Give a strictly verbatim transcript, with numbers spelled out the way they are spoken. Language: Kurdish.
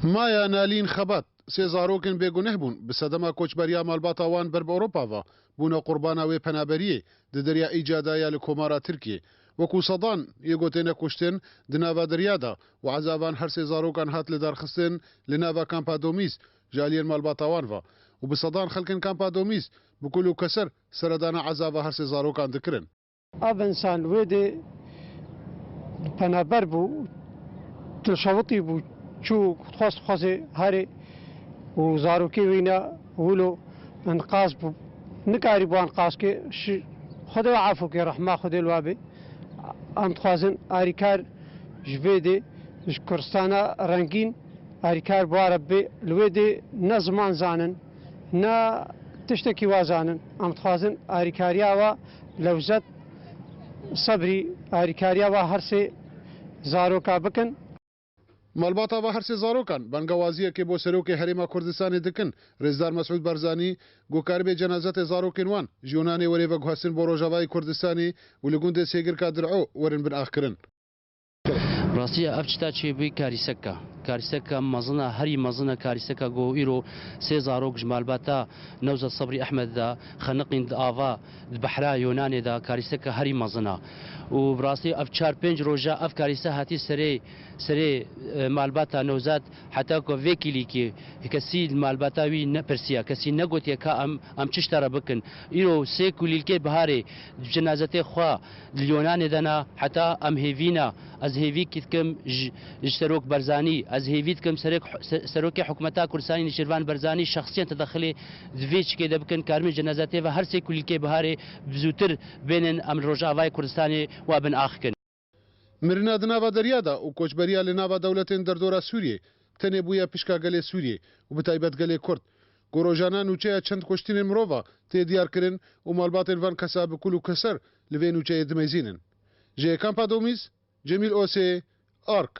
Maya Nalîn Xebat, sê zarokên bêguneh bûn, bi sedema koçberiya malbata wan ber bi Ewropa ve, bûne qurbana wê penaberiyê, di Derya Îca de ya li Komara Tirkiyê. Wekû sedan yê gotêne kuştin di nava derya de û ezavan her sê zarokan hat lidarxistin li nava kampa Domîs ji aliyên malbata wan ve û bi sedan xelkên kampa Domîs bi kul û keser seredana ezava her sê zarokan dikirin. Ev însan wê dê penaber bû, dilşewitî bû, çû dixwest xwezê herê û zarokê wî ne wilo enqaz bû. Nikarî bû enqaz ke, şi-, Xwedê we efû ke, rehma Xwedê li we bê. Em dixwazin arîkar ji vê dê, ji Kurdistana rengîn, arîkar bi we re bê, li wê dê ne ziman zanin, ne tiştekî wa zanin. Em dixwazin arîkariya wa Lewzet Sebrî, arîkariya wa her sê zaroka bikin. Malbata va her sê zarokan bangewaziyekê bo Serokê Herêma Kurdistanê dikin. Rêzdar Mesûd Barzanî got karibê cenazetê zarokên wan ji Yunanê were veguhestin bo Rojavayê Kurdistanê û li gundê Sêgirka Dir'o werin bin axkirin. Rastî ye, ev çita çêbûyî karîsek e. Karîseke mezin e, herî mezin e karîseke ku îro sê zarok ji malbata Newzet Sebrî Ehmed de xeniqîn di ava, di behra Yonanê de karîseke herî mezin e. Û bi rastî ev çar pênc roja ev karîse hatî serê, serê, e, malbata Newzet heta ku vê kîlîkê kesî li malbata wî nepirsiye, kesî negotiye ka em, em çi ji te re bikin. Îro sê kulîlkê biharê cenazetê xwe di Yonanê de ne, heta em hêvî ne. Ez hêvî dikim ji, ji Serok Barzanî, ez hêvî dikim serek-, se-, Serokê Hikûmeta Kurdistanê Nêçîrvan Barzanî şexsiyen tedexilê di vê çikê de bikin, karibin cenazetê ve her sê kulîlkê biharê bi zûtir bênin, em li Rojavayê Kurdistanê we bin ax kin. Mirina di nava derya de û koçberiya li nava dewletên derdora Sûriyê tenê bûye pişka gelê Sûriyê û bi taybet gelê Kurd, ku rojane nûçeya çend kuştinên mirova tê diyar kirin û malbatên van kesa bi kul û keser li vê nûçeyê dimeyzînin. Ji Kampa Domîz, Cemîl Osê, Ark.